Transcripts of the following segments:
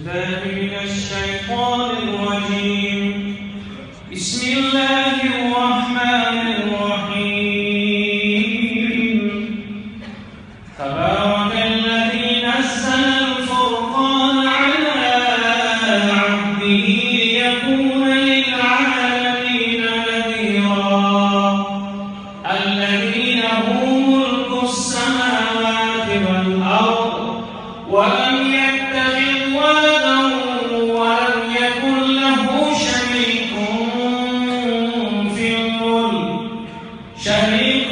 بالله من الشيطان الرجيم. بسم الله الرحمن الرحيم. تبارك الذي نزل الفرقان على عبده ليكون للعالمين نذيرا. الذي له ملك السماوات والأرض ولم يتخذ ولدا ولم يكن له شريك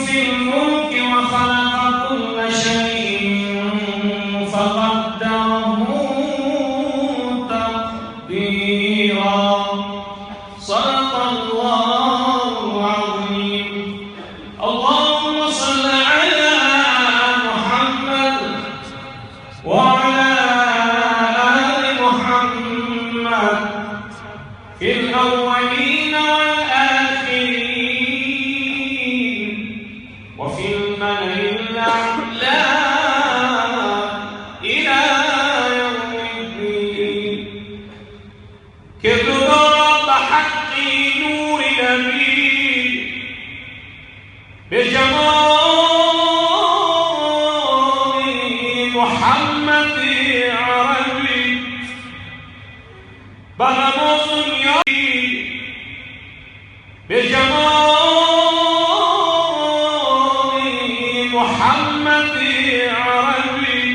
في الملك وخلق كل شيء فقدره تقديرا. صدق الله العظيم. اللهم صل على محمد وعلى آل محمد في الأولين والآخرين وفي الملأ الأعلى إلى يوم الدين. كبر بحق نور نبي بجمال محمد عربي بغموس بجمال محمد عربي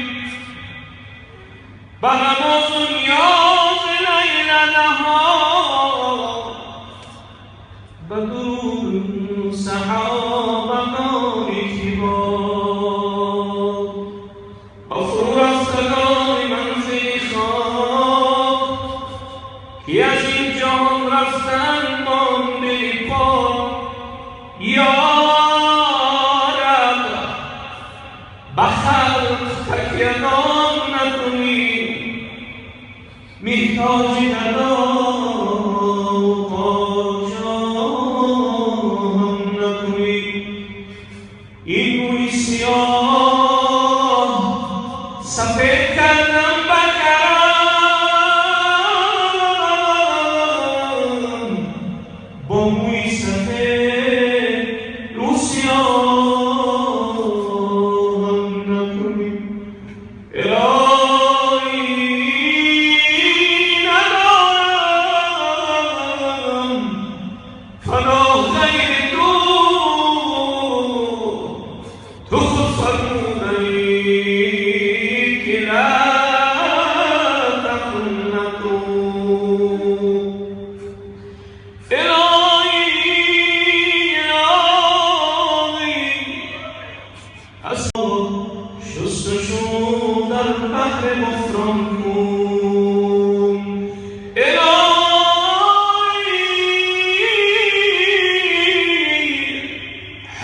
بغموس يوم ليل نهار بدور سحاب كبار غفور افتگان منزل خواب که از این جهان رفتن مانده پا. یا رب به خلق تکیه نام نکنی، محتاج ندار پادشاهم نکنی. این موی سیاه سفید کردم بکرم، با موی سفید رو سیاهم نکنی. الهی ندارم پناه غیر تو، تو خود فرمودی که لا تقنطوا. الهی الهی از شستشو در بحر غفران کن. الهی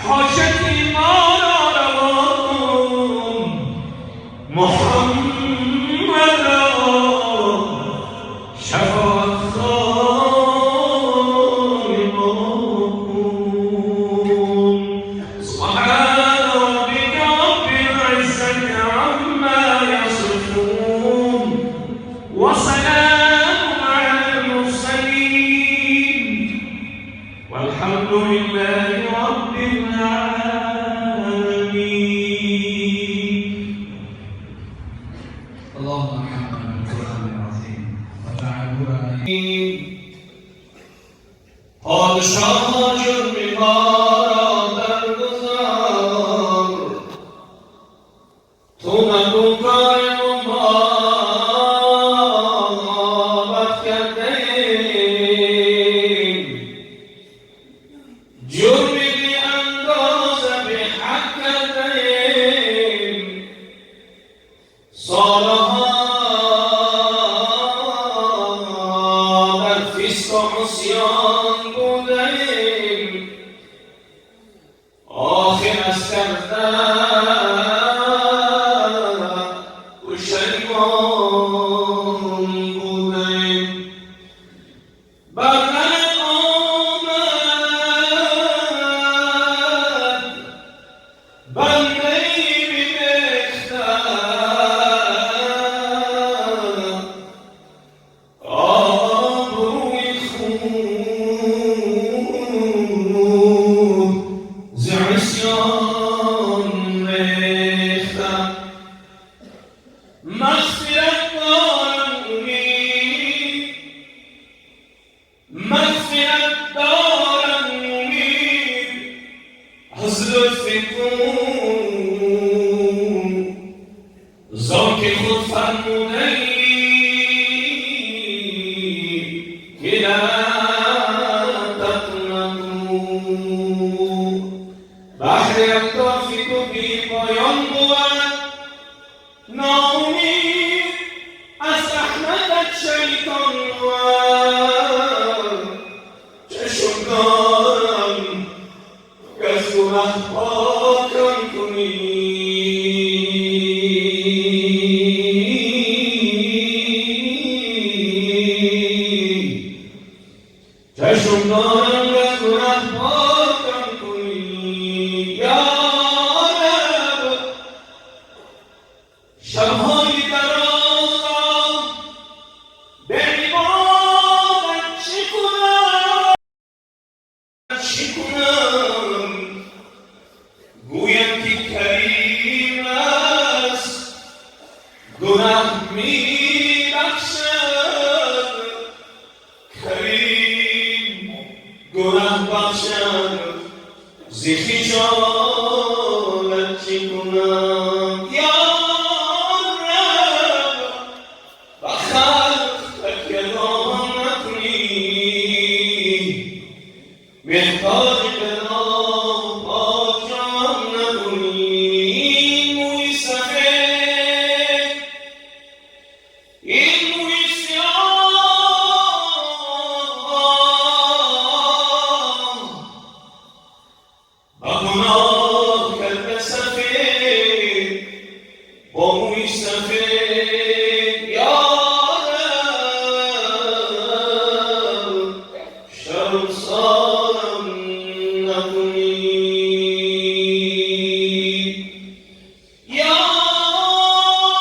حاجت ما را روا کن، محمد را شفاعت خواه ما کن. سبحان ربك رب العزة عما يصفون وسلام على المرسلين والحمد لله رب العالمين. اللهم ارحمنا بالقرآن العظيم واجعله لنا پادشاه جرم ما را درگذار، تو مگو کار ما بد کرده ایم. جرم بی اندازه به حد کرده ایم. سالها در فسق و عصیان بوده ایم. چشم دارم از گنه پاکم کنی یا رب. شبهای دراز را به عبادت چه کنم، چه کنم؟ گویم که کریم است، گنه می بخشد. کریم گنه بخشد، ز خجالت چه کنم؟ یا رب، به خلق تکیه گاهم نکنی، محتاج گدا پادشاهم نکنی. این موی سفید، این موی سیاه، با گناه کرده سفید، با موی سفید. یا رب، شرمسارم نکنی. یا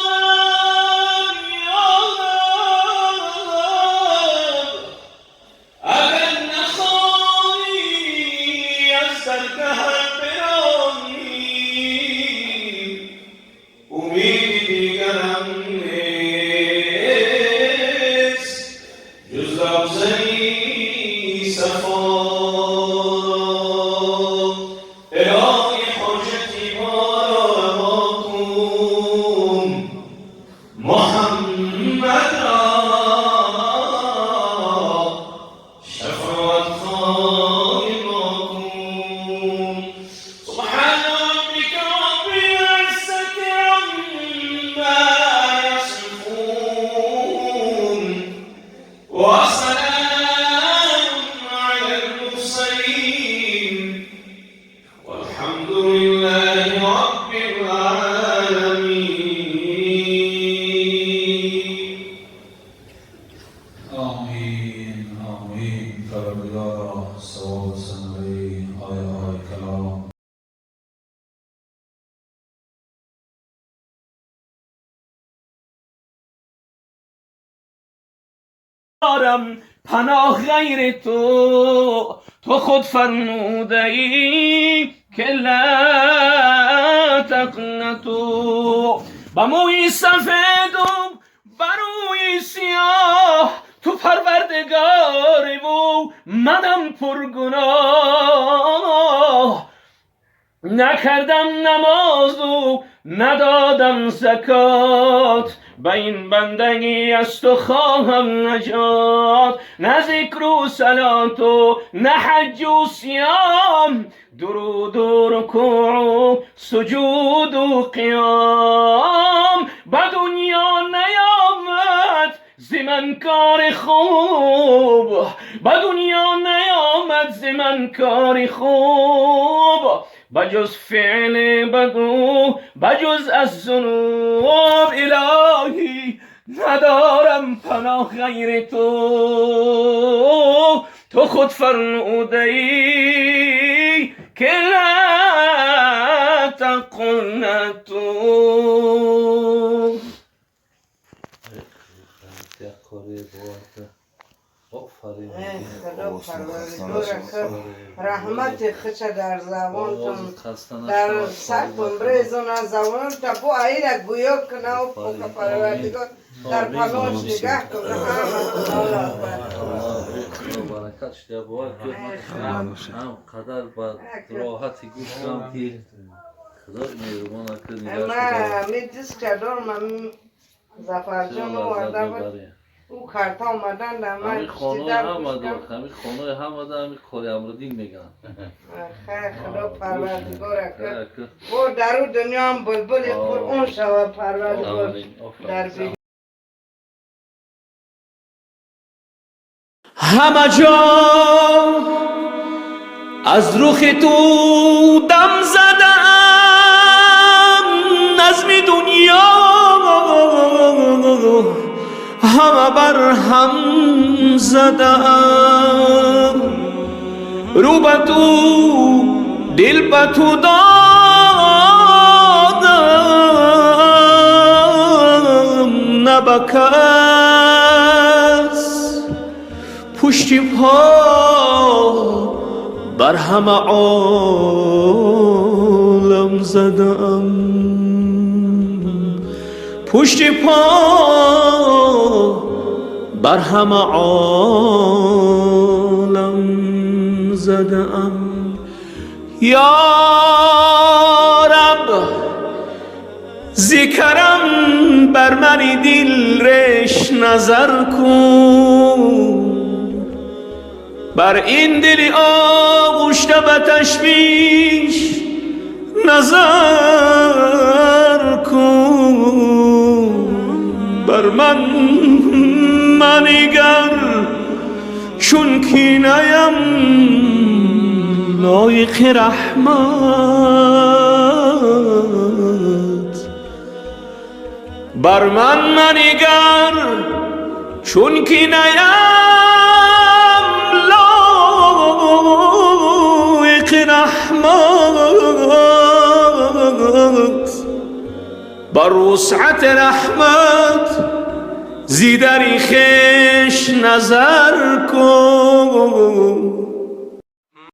رب، یا رب، اگر نخوانی از درگهت برانی، امید دیگرم نیست جز روضه صفا. الهی حاجتی ما را روا کن، محمد را شفاعت خواه ما کن. سبحان ربك رب العزة عما يصفون وسلام على المرسلين والحمد لله رب العالمين. آمین، آمین. پروردگارا، ثواب ثمره آیه های کلام دارم پناه غیر تو، تو خود فرموده ای که لا تقنطوا. با موی سفید و بروی سیاه، تو پروردگاری و منم پرگناه. نکردم نماز و ندادم زکات، به این بندگی از تو خواهم نجات. نه ذکر و صلات و نه حج و صیام، درود و رکوع و سجود و قیام. به دنیا نیامد ز من کار خوب، به دنیا نیامد ز من کار خوب، بجز فعل بد و بجز از ذنوب. الهی ندارم پناه غیر تو، تو خود فرموده ای که لا تقنطوا. یک کاری باید، آفرین. ای خدا، پروردگار، رحمت خوش در زبانتون خسته در نشود. سرتون برزون، از زبانم تا بو ایره گویا کنه و پاک پروردگار در پناهش نگه کنه همه. الله اکبر. خدا برکت شده، باید که هم قدر با راحتی گوش کنم که خدا مهربان که نگاه من می دیسک دارم، من ظفر جان آورده بود، او کارتا اومدن در من همین خانه در همه گوش دار کردم. همین خانه همه دار، همین کاری امردین میگن. خیر، خدا پروردگار که که او در او دنیا هم بلبل قرآن شود پروردگار آفرین، در آفرین. بی همه جا از رخ تو دم زدم، نظم دنیا ҳама бар ҳам задаам. Рӯ ба ту, дил ба ту додам, на ба кас. Пушти по бар ҳама олам задаам, пушти по бар ҳама олам задаам. Ё Раб, зи карам бар мани дил реш назар кун, бар ин дили оғушта ба ташвиш назар кун. Бар ман манигар, чунки наям лоиқи раҳмат. Бар ман манигар, чунки наям лоиқи раҳмат. Бар вусъати раҳмат зи дари хеш назар кун.